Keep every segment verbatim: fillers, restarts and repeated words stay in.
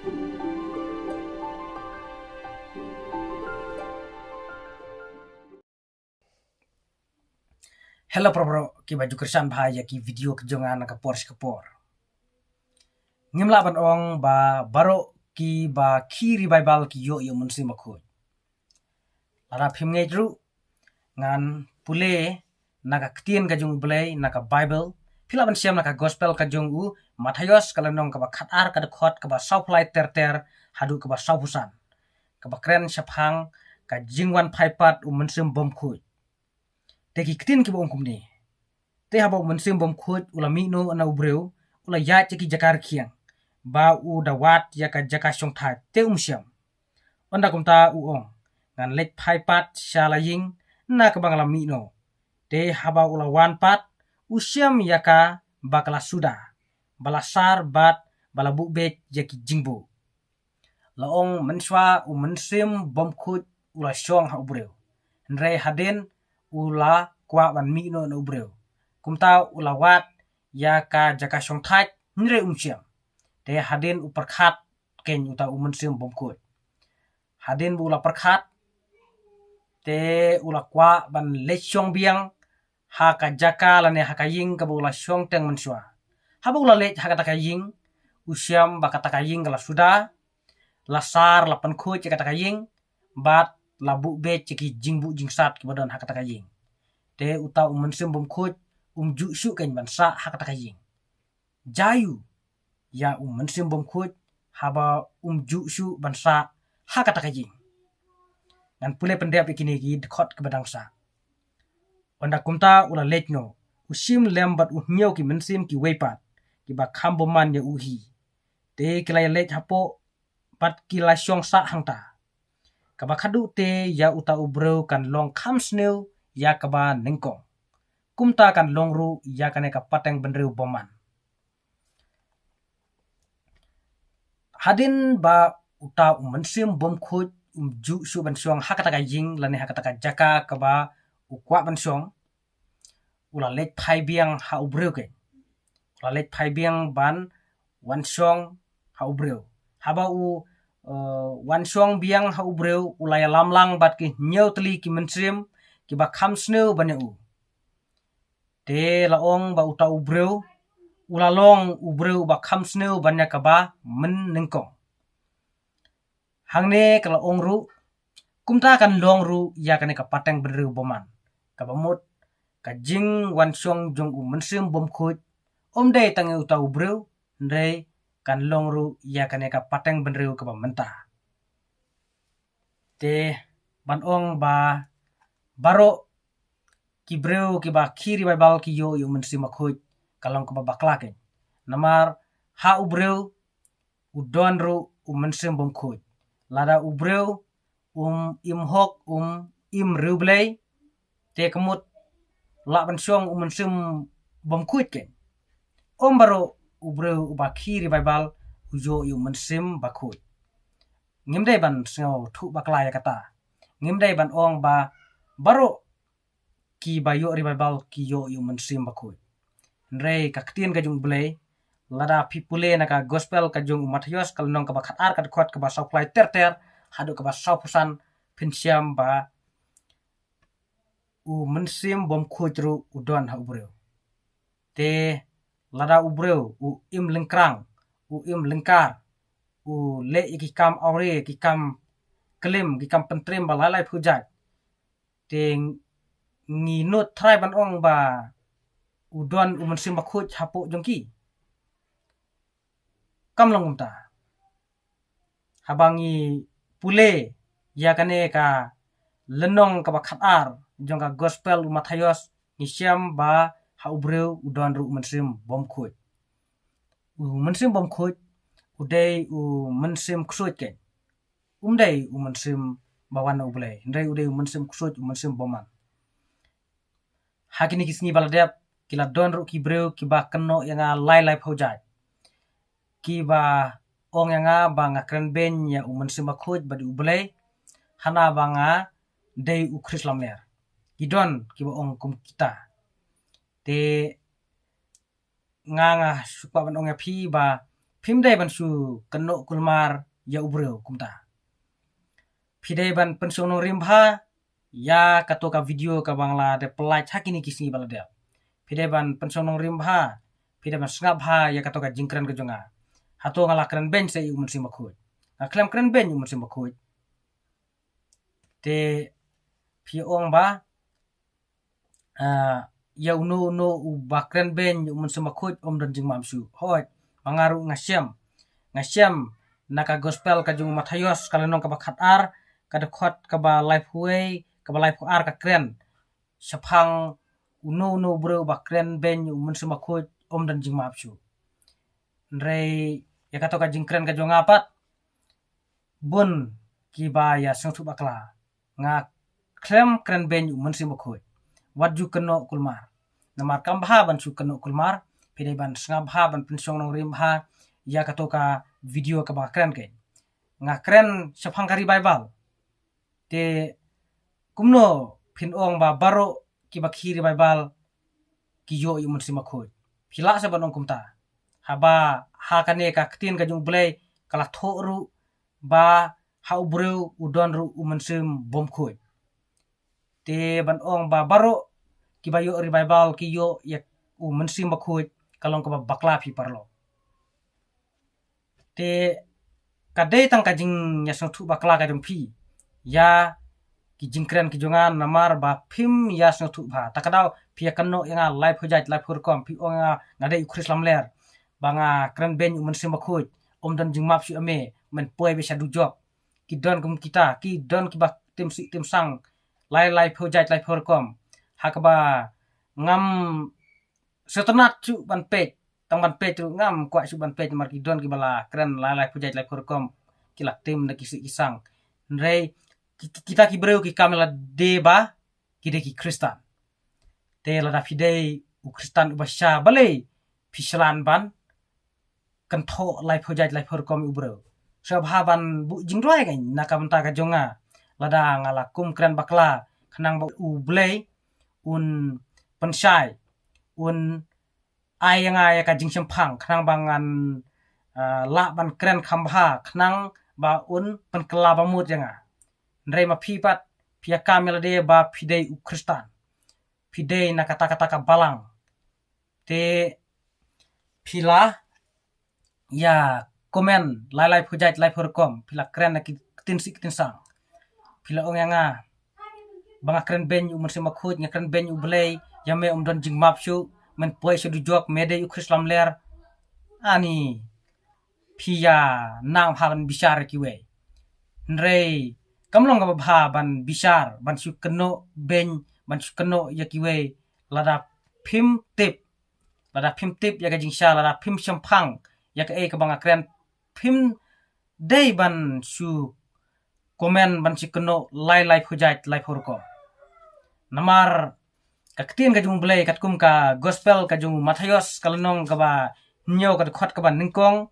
Hello para bro, kiba ju kyrshan bha ïa ki video ki jong nga na ka por sha ka por. Ngim lah ban ong ba baroh kiba khie revival ki ïoh ïa u Mynsiem Bakhuid. Lada phim ngeit ruh, ngan pule na ka ktien ka jong U Blei, na ka Bible. Phi lah ban shem na ka gospel ka jong u Mathaios, ka lynnong kaba khatar, ka dkhot kaba sawphew lai ter ter haduh kaba sawphew san, kaba kren shaphang ka jingwan phai pat u Mynsiem Bymkhuid. Te ki ktien kiba ong kumne: Te haba u Mynsiem Bymkhuid u la mih noh na u briew, u la ïaid ïa ki jaka rkhiang, ba u da wad ïa ka jaka shongthait, te um shem. Ynda kumta u ong, ngan leit phai pat sha la ïing na kaba nga la mih noh. Te haba u la wan pat, u shem ïa ka ba ka la suda, ba la sar bad ba la buh beit ïa ki jingbuh. La ong, mynshuwa u Mynsiem Bymkhuid u la shong ha u briew, hynrei hadien u la kwah ban mih noh na u briew. Kumta u la wad ïa ka jaka shongthait, hynrei um shem. Te hadien u pyrkhat keiñ uta u Mynsiem Bymkhuid. Hadien ba u la pyrkhat, te u la kwah ban leit shong biang ha ka jaka lane ha ka ïing kaba u la shong teng mynshuwa. Haba u la leit ha kata ka ïing, u shem ba kata ka ïing ka la suda, la sar, la pynkhuid ïa kata ka ïing, bad la buh beit ïa ki jingbuh jingsat kiba don ha kata ka ïing. Te uta u Mynsiem Bymkhuid um ju shuh keiñ ban sah ha kata ka ïing. Jia ïa u Mynsiem Bymkhuid haba um ju shuh ban sah ha kata ka ïing. Ngan pule pyndep ïa kine ki dkhot kiba dang sah. Ynda kumta u la leit noh, u shim lem bad u hynñiew ki mynsiem kiwei pat, kiba kham bymman ïa u hi. Te ki la ïaleit hapoh bad ki la shong sah hangta. Kaba khadduh te, ïa uta u briew kan long kham sniew ïa kaba nyngkong. Kumta kan long ruh ïa kane ka pateng bynriew bymman. Hadien ba uta u Mynsiem Bymkhuid um ju shuh ban shong ha kata ka ïing lane ha kata ka jaka kaba u kwah ban shong, u la leit phai biang ha u briew keiñ. U la leit phai biang ban wan shong ha u briew. Haba u, eh, wan shong biang ha u briew, u la ïalam lang bad ki hynñiew tylli ki mynsiem kiba kham sniew ban ïa u. Te la ong ba uta u briew u la long u briew uba kham sniew ban ïa kaba mynnyngkong. Hangne ka la ong ruh, kumta kan long ruh ïa kane ka pateng bynriew bymman. Kaba mut ka jingwan shong jong u Mynsiem Bymkhuid um dei tang ïa uta u briew, hynrei kan long ruh ïa kane ka pateng bynriew kaba mynta. Te ban ong ba baroh ki briew kiba khie revival ki ïoh ïa u Mynsiem Bakhuid, ka long kaba bakla keiñ. Namar ha u briew u don ruh u Mynsiem Bymkhuid. Lada u briew um im hok, um im riewblei, te ka mut lah ban shong u Mynsiem Bymkhuid keiñ. Ym baroh u briew uba khie revival u ïoh ïa u Mynsiem Bakhuid. Ngim dei ban sngewthuh bakla ïa kata. Ngim dei ban ong ba baroh kiba ïoh revival ki ïoh ïa u Mynsiem Bakhuid. Hynrei ka ktien ka jong u Blei, lada phi pule na ka gospel ka jong u Mathaios, ka lynnong kaba khatar, ka dkhot kaba sawphew lai ter ter haduh kaba sawphew san, phin shem ba u Mynsiem Bymkhuid ruh u don ha u briew. Te lada u briew u im lyngkrang, u im lyngkar, u leh ïa ki kam awria, ki kam klim, ki kam pyntriem ba lai lai phew jait, te ngi nud trai ban ong ba u don u Mynsiem Bakhuid hapoh jong ki? Kam long kumta. Haba ngi pule ïa kane ka lynnong kaba khatar jong ka gospel u Mathaios, ngi shem ba ha u briew u don ruh u Mynsiem Bymkhuid. U Mynsiem Bymkhuid u dei u mynsiem ksuid keiñ. Um dei u mynsiem ba wan na u Blei, hynrei u dei u mynsiem ksuid, u mynsiem bymman. Ha kine ki sngi ba la dep, ki la don ruh ki briew kiba kynnoh ïa nga lai lai phew jait, kiba ong ïa nga ba nga kren beiñ ïa u Mynsiem Bakhuid bad u Blei, hana ba nga dei u Khrist lamler. Ki don kiba ong kum kita. Te nga, nga shu kwah ban ong ïa phi ba phim dei ban shu kynnoh kulmar ïa u briew kumta. Phi dei ban pynshong nongrim bha ïa kato ka video kaba nga la dep pynlait ha kine ki sngi ba la dep. Phi dei ban pynshong nongrim bha, phi dei ban sngap bha ïa kato ka jingkren ka jong nga. Hato nga la kren beiñ sa ïa u Mynsiem Bakhuid? Nga khlem kren beiñ ïa u Mynsiem Bakhuid. Te phi ong ba, ah, ïa uno uno uba kren beiñ ïa u Mynsiem Bakhuid um don jingmap shuh. Hooid, ma nga ruh nga shem. Nga shem na ka gospel ka jong u Mathaios ka lynnong kaba khatar, ka dkhot kaba laiphew wei, kaba laiphew ar ka kren shaphang uno uno u briew uba kren beiñ ïa u Mynsiem Bakhuid um don jingmap shuh. Hynrei ïa kato ka jingkren ka jong nga pat, bun kiba ïa sngewthuh bakla. Nga khlem kren beiñ u Mynsiem Bakhuid. Wat ju kynnoh kulmar. Namar kam bha ban shu kynnoh kulmar, phi dei ban sngap bha, ban pynshong nongrim bha ïa kato ka video kaba nga kren keiñ. Nga kren shaphang ka revival. Te kumno phin ong ba baroh kiba khie revival ki ïoh ïa u Mynsiem Bakhuid? Phi lah sa ban ong kumta? Haba ha kane ka ktien ka jong u Blei ka la thoh ruh ba ha u briew u don ruh u Mynsiem Bymkhuid. Te ban ong ba baroh kiba ïoh revival ki ïoh ïa u Mynsiem Bakhuid, ka long kaba bakla phi paralok. Te ka dei tang ka jingïasngewthuh bakla ka jong phi ïa ki jingkren ki jong nga, namar ba phim ïasngewthuh bha. Ta ka daw phi ïa kynnoh ïa nga laiphew jait laiphew rukom, phi ong ïa nga, nga dei u Khrist lamler, ba nga kren beiñ u Mynsiem Bakhuid um don jingmap shuh ïa me, men poi beit sha dujok. Ki don kum kita, ki don kiba tim sih tim sang lai laiphew jait laiphew rukom. Ha kaba ngam sngewtynnat shuh ban peit, tang ban peit ruh ngam kwah shuh ban peit, namar ki don kiba la kren lai laiphew jait laiphew rukom, ki la tim da ki sih ki sang. Hynrei ki, ki, kita ki briew ki kam ïa lade ba ki dei ki Khristan. Te lada phi dei u Khristan uba sha, balei phi shlur ban kynthoh laiphew jait laiphew rukom ïa u briew? Sngewbha ban buh jingduwai keiñ na ka bynta ka jong nga, lada nga la kum kren bakla, khnang ba u Blei un pynshai, un ai ïa nga ïa ka jingshemphang, khnang ba ngan, ah, lah ban kren kham bha, khnang ba un pynkylla bamut ïa nga. Hynrei ma phi pat, phi ïa kam ïa lade ba phi dei u Khristan, phi dei na kata kata ka balang. Te phi la ïa comment lai laiphew jait laiphew rukom, phi la kren na ki ktien sih ktien sang. Phi la ong ïa nga ba nga kren beiñ u Mynsiem Bakhuid, nga kren beiñ u Blei, ïa me um don jingmap shuh, men poi sha dujok, me dei u Khrist lamler. Ani phi ïa nang bha ban bishar ïa kiwei. Hynrei kam long kaba bha ban bishar, ban shu kynnoh beiñ, ban shu kynnoh ïa kiwei, lada phim tip, lada phim tip ïa ka jingshai, lada phim shemphang ïa kaei kaba nga kren, phim dei ban shu comment, ban shu kynnoh lai laiphew jait laiphew rukom. Namar ka ktien ka jong u Blei katkum ka gospel ka jong u Mathaios ka lynnong kaba hynñiew ka dkhot kaba nyngkong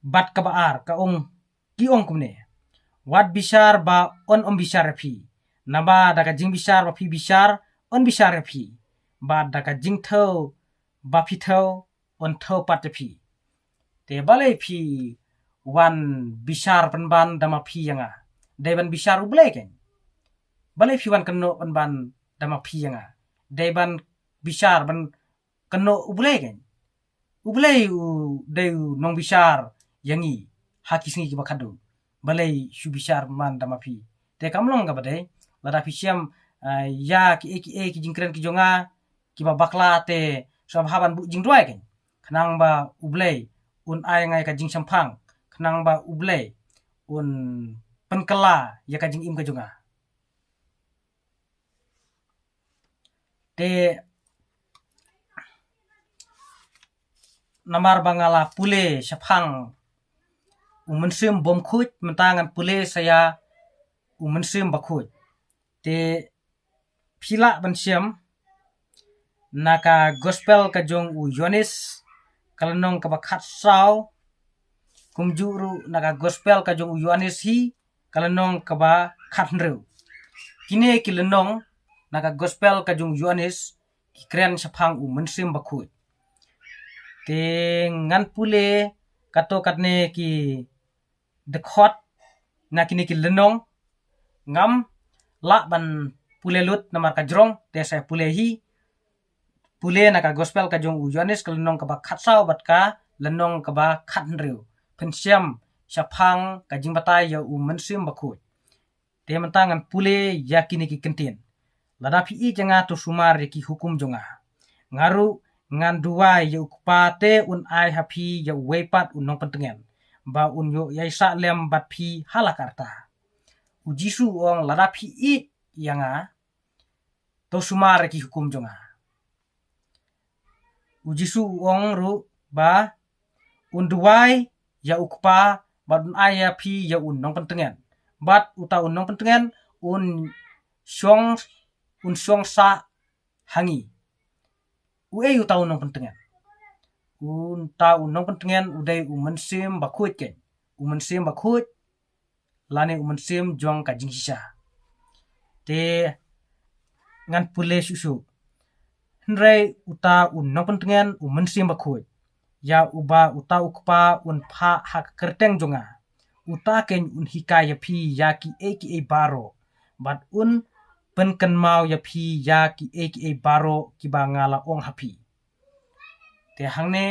bad kaba ar ka ong, ki ong kumne: Wat bishar ba un ym bishar ïa phi. Naba da ka jingbishar ba phi bishar, un bishar ïa phi. Bad da ka jingthew ba phi thew, un thew pat ïa phi. Te balei phi wan bishar pynban da ma phi ïa nga? Dei ban bishar u Blei keiñ. Balei phi wan kynnoh pynban da ma phi ïa nga? Dei ban bishar, ban kynnoh u Blei keiñ. U Blei u dei u nongbishar ïa ngi ha ki sngi kiba khadduh. Balei shu bishar pynban da ma phi? Te kam long kaba dei, lada phi shem, ah, ïa kiei kiei ki jingkren ki jong nga kiba bakla, te sngewbha ban buh jingduwai keiñ, khnang ba u Blei un ai ïa nga ïa ka jingshemphang, khnang ba u Blei un pynkylla ïa ka jingim ka jong nga. Te namar ba nga la pule shaphang u Mynsiem Bymkhuid, mynta ngan pule sa ïa u Mynsiem Bakhuid. Te phi lah ban shem na ka gospel ka jong u Ïoannis, ka lynnong kaba khatsaw, kumjuh ruh na ka gospel ka jong u Ïoannis hi, ka lynnong kaba khathynriew. Kine ki lynnong na ka gospel ka jong u Ïoannis ki kren shaphang u Mynsiem Bakhuid. Te ngan pule katto katne ki dkhot na kine ki lynnong. Ngam lah ban pule lut namar ka jrong, te sa pule hi. Pule na ka gospel ka jong u Ïoannis ka lynnong kaba khatsaw bad ka lynnong kaba khathynriew. Pynshem shaphang ka jingbatai ïa u Mynsiem Bakhuid. Te mynta ngan pule ïa kine ki kyntien. Lada phi ïeit ïa nga to sumar ïa ki hukum jong nga. Nga ruh ngan duwai ïa u Kpa te un ai ha phi ïa uwei pat u nongpyntngen, ba un ïoh ïaisah lem bad phi ha la karta. U Jisu u ong, lada phi ïeit ïa nga to sumar ïa ki hukum jong nga. U Jisu u ong ruh ba un duwai ïa u Kpa bad un ai ïa phi ïa u nongpyntngen. Bad uta u nongpyntngen un shong, un shong sah ha ngi. Uei uta u nongpyntngen? Uta u nongpyntngen u dei u Mynsiem Bakhuid keiñ. U Mynsiem Bakhuid lane u mynsiem jong ka jingshisha. Te ngan pule shuh shuh. Hynrei uta u nongpyntngen u Mynsiem Bakhuid, ïa uba uta u Kpa un phah ha ka kyrteng jong nga, uta keiñ un hikai ïa phi ïa kiei kiei baroh, bad un pynkynmaw ïa phi ïa kiei kiei baroh kiba nga la ong ha phi. Te hangne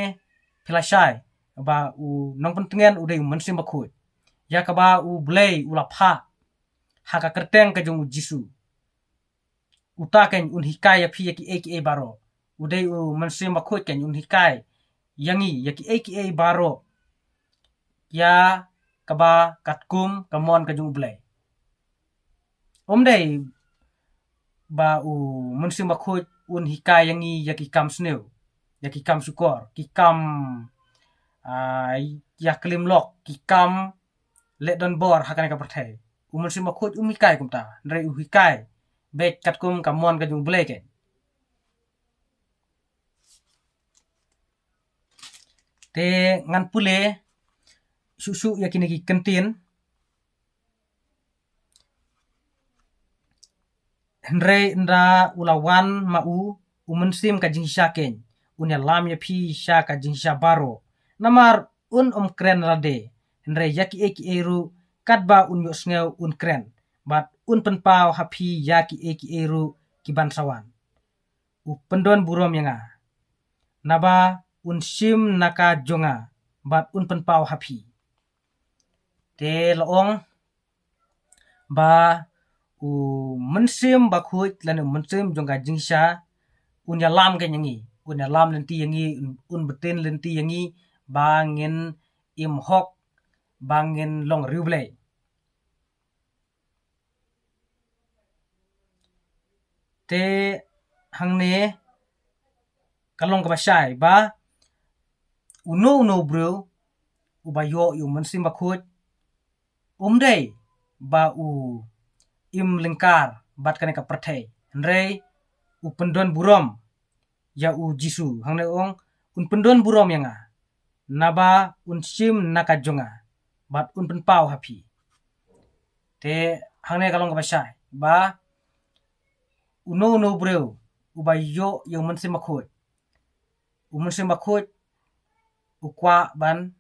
phi la shai ba u nongpyntngen u dei u Mynsiem Bakhuid, ïa kaba U Blei u la phah ha ka kyrteng ka jong u Jisu. Uta keiñ un hikai ïa phi ïa kiei kiei baroh. U dei u Mynsiem Bakhuid keiñ un hikai ïa ngi ïa kiei kiei baroh, ïa kaba katkum ka mon ka jong U Blei. Um dei ba u Mynsiem Bakhuid un hikai ïa ngi ïa ki kam sniew, ïa ki kam shukor, ki kam, ah, ïa klim lok, ki kam leh donbor ha kane ka pyrthei. U Mynsiem Bakhuid um hikai kumta, hynrei u hikai beit katkum ka mon ka jong U Blei keiñ. Te ngan pule shuh shuh ïa kine ki kyntien. Hynrei ynda u la wan ma u, u Mynsiem ka jingshisha keiñ, un ïalam ïa phi sha ka jingshisha baroh. Namar un ym kren lade, hynrei ïa kiei kiei ruh katba un ïohsngew un kren, bad un pynpaw ha phi ïa kiei kiei ruh kiban sa wan. U pyndon burom ïa nga, naba un shim na ka jong nga, bad un pynpaw ha phi. Te la ong ba u Mynsiem Bakhuid lane u Mynsiem jong ka jingshisha un ïalam keiñ ïa ngi, un ïalam lynti ïa ngi, un, un btin lynti ïa ngi ba ngin im hok, ba ngin long riewblei. Te hangne ka long kaba shai ba uno uno u briew uba ïoh ïa u Mynsiem Bakhuid, um dei ba u im lyngkar bad kane ka pyrthei, hynrei u pyndon burom ïa u Jisu. Hangne ong, un pyndon burom ïa nga, naba un shim na ka jong nga, bad un pynpaw ha phi. Te hangne ka long kaba shai ba uno uno u briew uba ïoh ïa u Mynsiem Bakhuid, u Mynsiem Bakhuid u kwah ban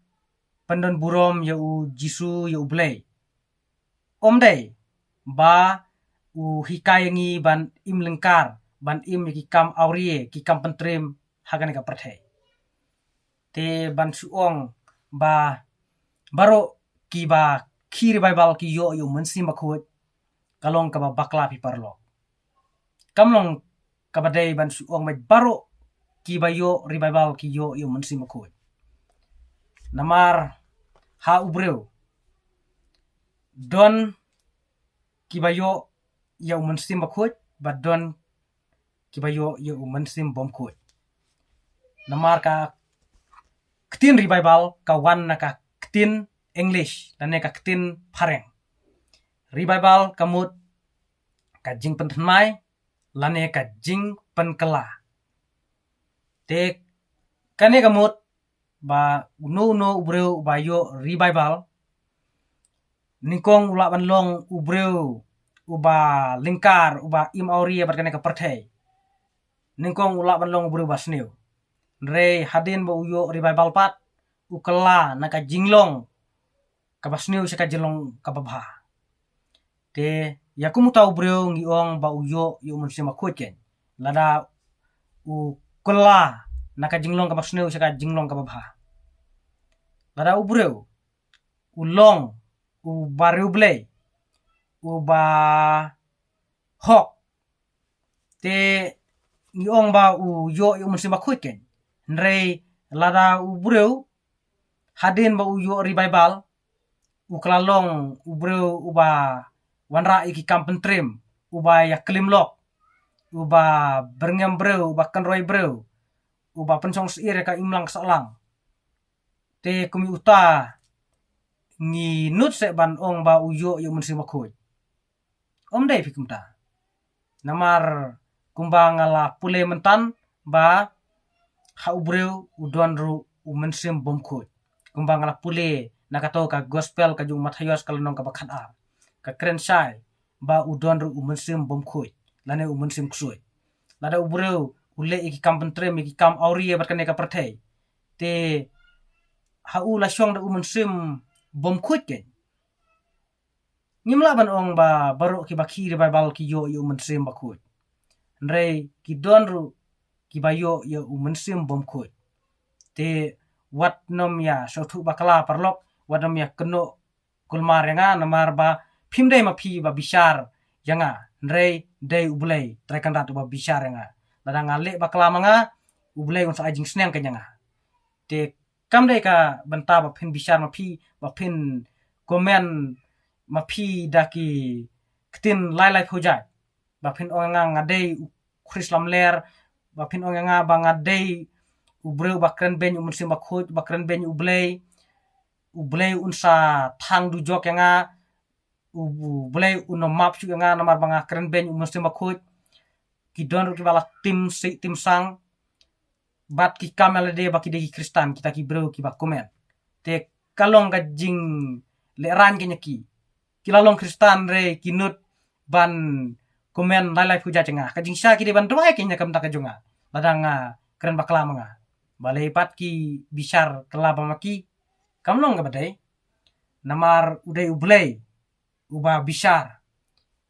pyndon burom ïa u Jisu, ïa U Blei. Um dei ba u hikai ïa ngi ban im lyngkar, ban im ïa ki kam awria, ki kam pyntriem ha kane ka pyrthei. Te ban shu ong ba baroh kiba khie revival ki ïoh ïa u Mynsiem Bakhuid, ka long kaba bakla, phi paralok. Kam long kaba dei ban shu ong ba baroh kiba ïoh revival ki ïoh ïa u Mynsiem Bakhuid. Namar ha u briew don kiba ïoh ïa u Mynsiem Bakhuid, bad don kiba ïoh ïa u Mynsiem Bymkhuid. Namar ka ktien revival ka wan na ka ktien English lane ka ktien phareng. Revival ka mut ka jingpynthymmai lane ka jingpynkylla. Te kane ka mut ba uno uno u briew uba ïoh revival, nyngkong u lah ban long u briew uba lyngkar, uba im awria bad kane ka pyrthei. Nyngkong u lah ban long u briew ba sniew. Hynrei hadien ba u ïoh revival pat, u kylla na ka jinglong kaba sniew sha ka jinglong kaba bha. Te ïa kum uta u briew ngi ong ba u ïoh ïa u Mynsiem Bakhuid kein, lada u kylla na ka jinglong kaba sniew sha ka jinglong kaba bha. Lada u briew u long uba riewblei, uba hok, te ngi ong ba u ïoh ïa u Mynsiem Bakhuid kein. Hynrei lada u briew hadien ba u ïoh revival, u kylla long u briew uba wanrah ïa ki kam pyntriem, uba ïa klim lok, uba byrngem briew, uba kynroi briew, uba pynshong syier ïa ka imlang sahlang, te kum uta ngi nud seh ban ong ba u ïoh ïa u Mynsiem Bakhuid? Ym dei phi kumta. Namar kumba nga la pule myntan ba ha u briew u don ruh u Mynsiem Bymkhuid. Kumba nga la pule na kato ka gospel ka jong u Mathaios ka lynnong kaba khatar, ka kren shai ba u don ruh u Mynsiem Bymkhuid lane u Mynsiem Ksuid. Lada u briew u leh ïa ki kam pyntriem, ïa ki kam awria bad kane ka pyrthei, te ha u la shong da u Mynsiem Bymkhuid kein? Ngim lah ban ong ba baroh kiba khie revival ki ïoh ïa u Mynsiem Bakhuid. Hynrei ki don ruh kiba ïoh ïa u Mynsiem Bymkhuid. Te wat nym ïa sngewthuh bakla paralok, wat nym ïa kynnoh kulmar ïa nga, namar ba phim dei ma phi ba bishar ïa nga, hynrei dei U Blei Trai Kynrad uba bishar ïa nga. Lada nga leh bakla ma nga, U Blei un sa ai jingsneng kein ïa nga. Te kam dei ka bynta ba phin bishar ma phi, ba phin comment ma phi da ki ktien lai laiphew jait, ba phin ong ïa nga nga dei u Khrist lamler, ba phin ong ïa nga ba nga dei u briew ba kren beiñ u Mynsiem Bakhuid, ba kren beiñ U Blei, U Blei un sa thang dujok ïa nga, U Blei un ym map shuh ïa nga namar ba nga kren beiñ u Mynsiem Bakhuid. Ki don ruh kiba la tim sih tim sang bad ki kam ïa lade ba ki dei ki Khristan, kita ki briew kiba comment. Te ka long ka jinglehraiñ kein ïa ki. Ki la long Khristan hynrei ki nud ban comment lai laiphew jait ïa nga. Ka jingshisha ki dei ban duwai kein ïa ka bynta ka jong nga lada nga kren bakla ma nga. Balei pat ki bishar kylla ba ma ki? Kam long kaba dei. Namar u dei U Blei uba bishar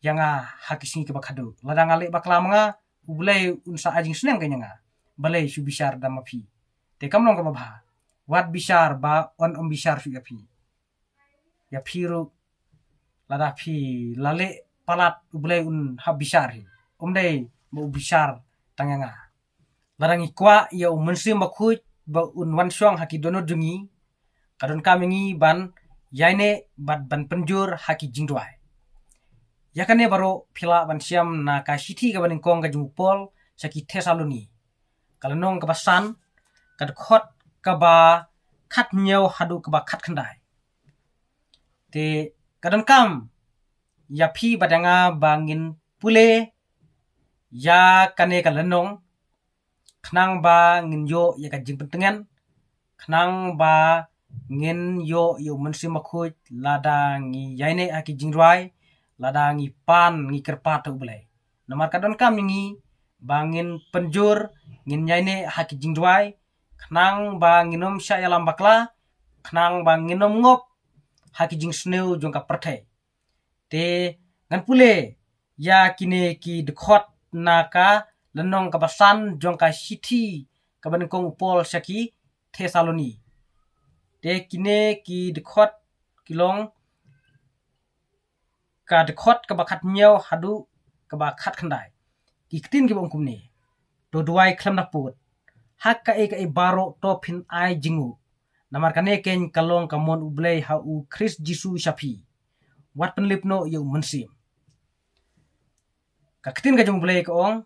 ïa nga ha ki sngi kiba khadduh. Lada nga leh bakla ma nga, U Blei un sa ai jingsneng kein ïa nga. Balei shu bishar da ma phi? Te kam long kaba bha. Wat bishar ba un ym bishar shuh ïa phi. Ïa phi ruh lada phi la leh palat U Blei un hap bishar hi. Ym dei ba u bishar tang ïa nga. Lada ngi kwah ïa u Mynsiem Bakhuid ba un wan shong ha ki dohnud jong ngi, ka donkam ïa ngi ban ïaineh bad ban pynjur ha ki jingduwai. Ïa kane baroh phi lah ban shem na ka shithi kaba nyngkong ka jong u Paul sha ki Thessaloni, ka lynnong kaba san, ka dkhot kaba khathynñiew haduh kaba khatkhyndai. Te ka donkam ïa phi bad ïa nga ba ngin pule ïa kane ka lynnong khnang ba ngin ïoh ïa ka jingpyntngen, khnang ba ngin ïoh ïa u Mynsiem Bakhuid lada ngi ïaineh ha ki jingduwai, lada ngi pan ngi kyrpad ha U Blei. Namar ka donkam ïa ngi ba ngin pynjur, ngin ïaineh ha ki jingduwai khnang ba ngin ym shah ïalam bakla, khnang ba ngin ym ngop ha ki jingsniew jong ka pyrthei. Te ngan pule ïa kine ki dkhot na ka lynnong kaba san jong ka shithi kaba nyngkong u Paul sha ki Thessaloni. Te kine ki dkhot ki long ka dkhot kaba khathynñiew haduh kaba khatkhyndai. Ki ktien kiba ong kumne: To duwai khlem da pud. Ha kaei kaei baroh to phin ai jingnguh. Namar kane kein ka long ka mon U Blei ha u Khrist Jisu sha phi. Wat pynlip noh ïa u Mynsiem. Ka ktien ka jong U Blei ka ong,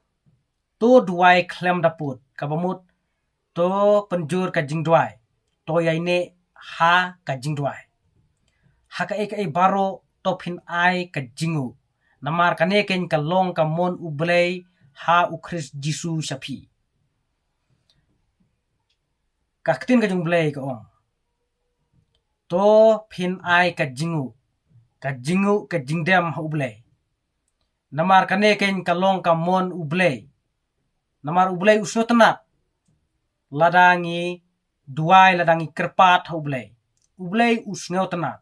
to duwai khlem da pud, kaba mut to pynjur ka jingduwai, to ïaineh ha ka jingduwai. Ha kaei kaei baroh to phin ai ka jingnguh. Namar kane kein ka long ka mon U Blei ha u Khrist Jisu sha phi. Ka ktien ka jong U Blei ka ong, to phin ai ka jingnguh, ka jingnguh ka jingdem ha U Blei. Namar kane kein ka long ka mon U Blei. Namar U Blei u sngewtynnad lada ngi duwai, lada ngi kyrpad ha U Blei, U Blei u sngewtynnad.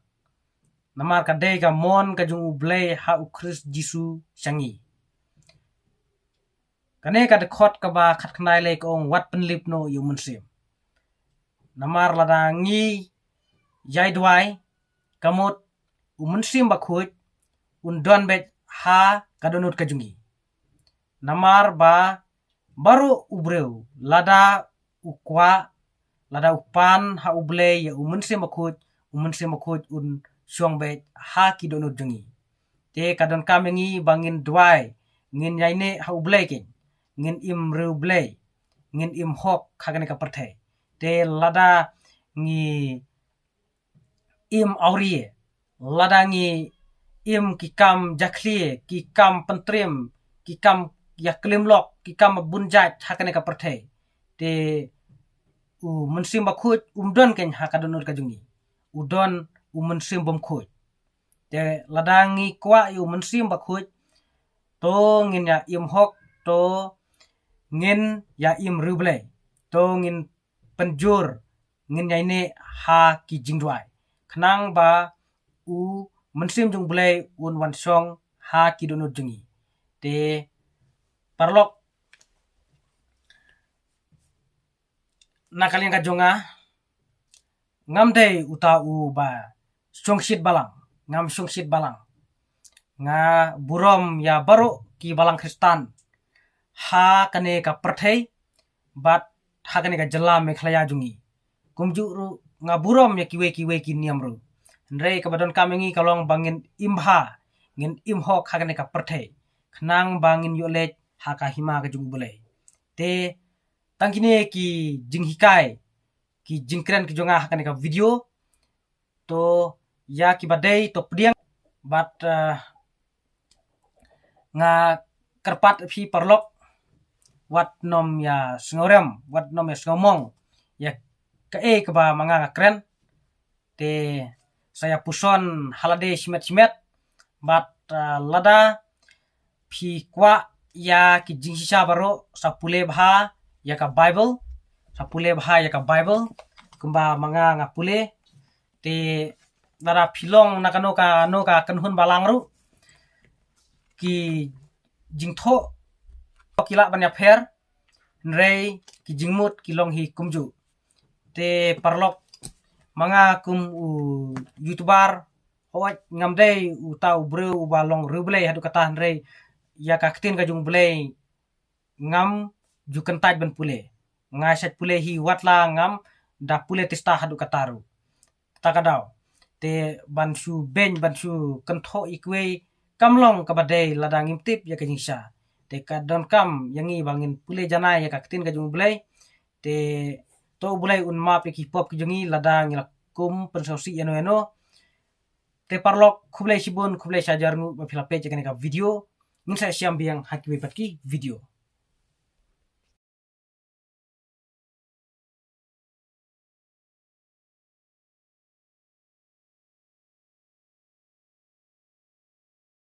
Namar ka dei ka mon ka jong U Blei ha U Khrist Jisu sha ngi. Kane ka dkhot kaba khatkhyndai lei ka ong, wat pynlip noh ïa U Mynsiem. Namar lada ngi ïai duwai, ka mut U Mynsiem Bakhuid un don beit ha ka dohnud ka jong ngi. Namar ba baroh u briew, lada u kwah, lada u pan ha U Blei ïa U Mynsiem Bakhuid, U Mynsiem Bakhuid un shong beit ha ki dohnud jong ngi. Te ka donkam ïa ngi ba ngin duwai, ngin ïaineh ha U Blei keiñ, ngin im riewblei, ngin im hok ha kane ka pyrthei. Te lada ngi im awria, lada ngi im ki kam jakhlia, ki kam pyntriem, ki kam ïaklim lok, ki kam bun jait ha kane ka pyrthei, te U Mynsiem Bakhuid um don keiñ ha ka dohnud ka jong ngi. U don U Mynsiem Bymkhuid. Te lada ngi kwah ïa U Mynsiem Bakhuid, to ngin ïa im hok, to ngin ïa im riewblei, to ngin pynjur, ngin ïaineh ha ki jingduwai, khnang ba U Mynsiem jong U Blei un wan shong ha ki dohnud jong ngi. Te paralok, na ka liang ka jong nga, ngam dei uta uba shongshit balang, ngam shongshit balang. Nga burom ïa baroh ki balang Khristan ha kane ka pyrthei bad ha kane ka jylla Meghalaya jong ngi. Kumjuh ruh nga burom ïa kiwei kiwei ki niam ruh. Hynrei kaba donkam ïa ngi ka long ba ngin im bha, ngin im hok ha kane ka pyrthei, khnang ba ngin ïoh leit ha ka hima ka jong U Blei. Te tang kine ki jinghikai, ki jingkren ki jong nga ha kane ka video. To ïa kiba dei to pdiang, bad, eh, nga kyrpad ïa phi paralok, wat nym ïa sngewrem, wat nym ïa sngewmong ïa kaei kaba ma nga nga kren. Te sa ïa puson ha lade shimet shimet, bad, eh, lada phi kwah ïa ki jingshisha baroh, sa pule bha ïa ka Bible, sa pule bha ïa ka Bible kumba ma nga nga pule. Te lada phi long na kano kano ka kynhun balang ruh, ki jingthoh ki lah ban ïapher, hynrei ki jingmut ki long hi kumjuh. Te paralok, ma nga kum u YouTuber, hooid ngam dei uta u briew uba long riewblei haduh katta, hynrei ïa ka ktien ka jong U Blei ngam ju kyntait ban pule. Nga shait pule hi, wat la ngam da pule tista haduh katta ruh, kata ka daw. Te ban shu beiñ, ban shu kynthoh ïa kiwei kam long kaba dei lada ngim tip ïa ka jingshisha. Te ka donkam ïa ngi ba ngin pule janai ïa ka ktien ka jong U Blei. Te to U Blei un map ïa ki pop ki jong ngi lada ngi la kum pynsngewsih ïano ïano. Te paralok, khublei shibun, khublei shihajar nguh ba phi la peit ïa kane ka video. Ngin sa ïashem biang ha kiwei pat ki video.